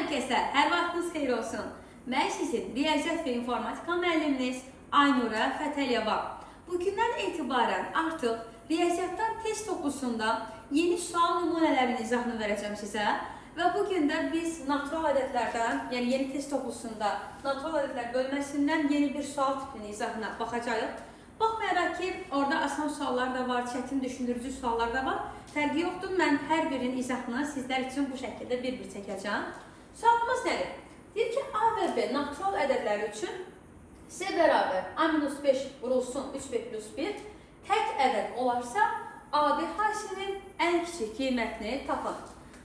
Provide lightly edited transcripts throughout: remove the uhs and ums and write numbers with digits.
Hər kəsə, hər vaxtınız xeyir olsun. Mən sizin riyaziyyat və informatika müəlliminiz Aynura Fətəliyeva. Bugündən etibarən artıq riyaziyyatdan test oxusunda yeni sual nümunələrinin izahını verəcəm sizə. Və bu gün də biz natural ədədlərdən, yəni yeni test oxusunda natural ədədlər bölməsindən yeni bir sual tipinin izahına baxacağıq. Baxmayaraq ki, orada asan suallar da var, çətin düşündürücü suallar da var. Fərqi yoxdur, mən hər birinin izahını sizlər üçün bu şəkildə bir-bir çəkəcəm. Sualımız nədir? Deyir ki, A və B natural ədədləri üçün C bərabər A minus 5 vurulsun 3B plus 1 tək ədəd olarsa, AB hasilinin ən kiçik qiymətini tapın.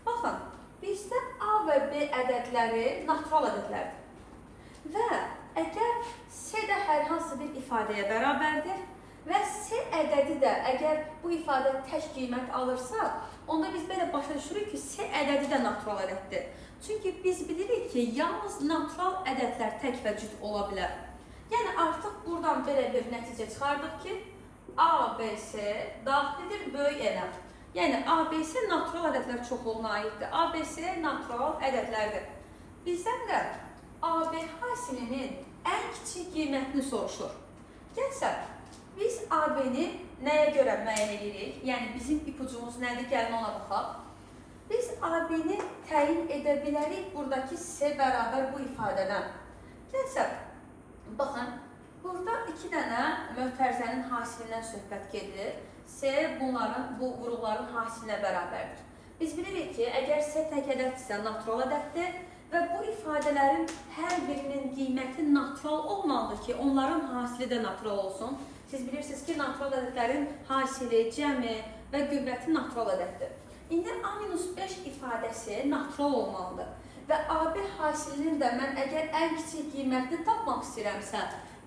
Baxın, bizdə A və B ədədləri natural ədədlərdir. Və əgər C də hər hansı bir ifadəyə bərabərdir və C ədədi də əgər bu ifadə tək qiymət alırsa, onda biz belə başa düşürük ki, C ədədi də natural ədəddir. Çünki biz bilirik ki, yalnız natural ədədlər tək və cüt ola bilər. Yəni artıq buradan belə bir nəticə çıxardıq ki, A, B, C daxildir böyük N-ə. Yəni A, B, C natural ədədlər çoxluğuna aiddir. A, B, C natural ədədlərdir. Bizdən də AB hasilinin ən kiçik qiymətini soruşur. Gəlsə, biz AB-ni nəyə görə müəyyən edirik? Yəni bizim ipucumuz nədir? Gəlin ona baxaq. Biz AB-ni təyin edə bilərik buradakı C bərabər bu ifadədən. Gəlsə, baxın, burada iki dənə mötərizənin hasilindən söhbət gedir. C bunların, bu vuruqların hasilinə bərabərdir. Biz bilirik ki, əgər C tək ədəddirsə, natural ədəddir və bu ifadələrin hər birinin qiyməti natural olmalıdır ki, onların hasili də natural olsun. Siz bilirsiniz ki, natural ədədlərin hasili, cəmi və qüvvəti natural ədəddir. İndi A minus 5 ifadəsi natural olmalıdır və AB hasilinin də mən əgər ən kiçik qiymətini tapmaq istəyirəmsə,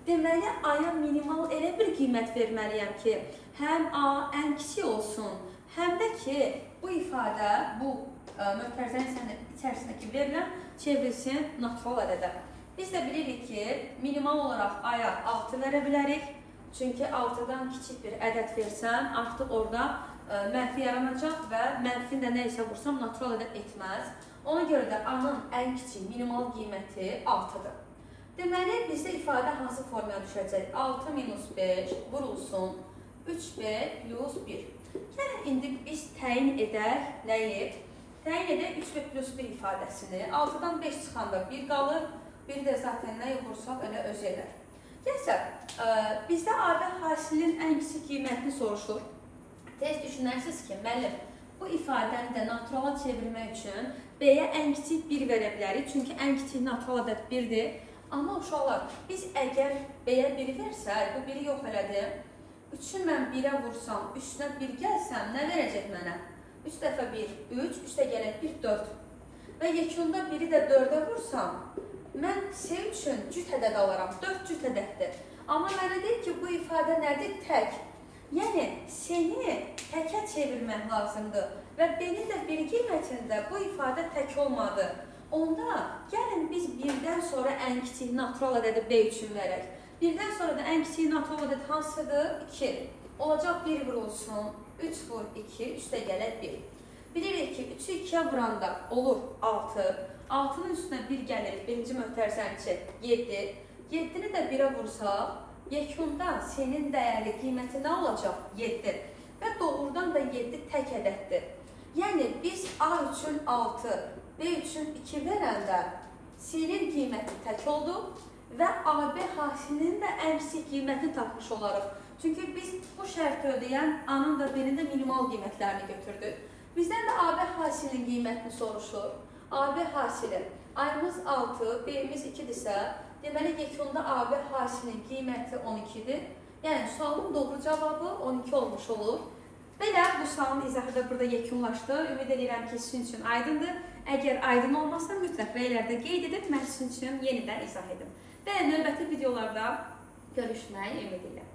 deməli A-ya minimal elə bir qiymət verməliyəm ki, həm A ən kiçik olsun, həm də ki, bu ifadə, bu mötərizənin içərisindəki verilən çevrilsin natural ədədə. Biz də bilirik ki, minimal olaraq A-ya 6 verə bilərik. Çünki 6-dan kiçik bir ədəd versəm, artıq orada mənfi yaranacaq və mənfini də nə isə vursam natural ədəd etməz. Ona görə də A-nın ən kiçik minimal qiyməti 6-dır. Deməli, bizdə ifadə hansı formaya düşəcək? 6 minus 5 vurulsun 3B plus 1. Gəlin, indi biz təyin edək nəyi? Təyin edək 3B plus 1 ifadəsini. 6-dan 5 çıxanda 1 qalır, 1 də zaten nəyi vursaq elə özü edər. Gəlsə, bizdə AB hasilinin ən kiçik qiymətini soruşur. Tez düşünərsiniz ki, müəllim, bu ifadəni də naturala çevirmək üçün B-yə ən kiçik 1 verə bilərik. Çünki ən kiçik natural ədəd 1-dir. Amma uşaqlar, biz əgər B-yə 1 versək, bu 1-i yox elədim. 3-ü mən 1-ə vursam, üstünə 1 gəlsəm, nə verəcək mənə? 3 dəfə 1, 3, 3 də gələk 1, 4. Və yekunda 1-i də 4-ə vursam, mən C üçün cüt ədəd alaram, 4 cüt ədəddir. Amma mənə deyir ki, bu ifadə nədir? Tək. Yəni, C-ni təkə çevirmək lazımdır və B-nin də bir qiymətində bu ifadə tək olmadı. Onda gəlin biz 1-dən sonra ən kiçik natural ədədi B üçün verək. 1-dən sonra da ən kiçik natural ədəd hansıdır? 2. Olacaq 1 vurulsun, 3 vur 2, 3 də gələk 1. Bilirik ki, 3-ü 2-yə vuranda olur 6. 6-nın üstünə 1 gəlir, birinci mötərizənin içi 7. 7-ni də 1-ə vursaq, yekunda C-nin dəyəri, qiyməti nə olacaq? 7. Və doğrudan da 7 tək ədəddir. Yəni, biz A üçün 6, B üçün 2 verəndə C-nin qiyməti tək oldu və AB hasilinin də ən kiçik qiymətini tapmış olarıq. Çünki biz bu şərti ödəyən A-nın da B-nin də minimal qiymətlərini götürdük. Bizdən də AB hasilinin qiymətini soruşur. AB hasili, A-mız 6, B-miz 2-dirsə, deməli yekunda AB hasilinin qiyməti 12-dir. Yəni, sualın doğru cavabı 12 olmuş olur. Belə, bu sualın izahı da burada yekunlaşdı. Ümid edirəm ki, sizin üçün aydındır. Əgər aydın olmasa, mütləq rəylərdə qeyd edin, mən sizin üçün yenidən izah edim. Belə, növbəti videolarda görüşmək ümidi ilə.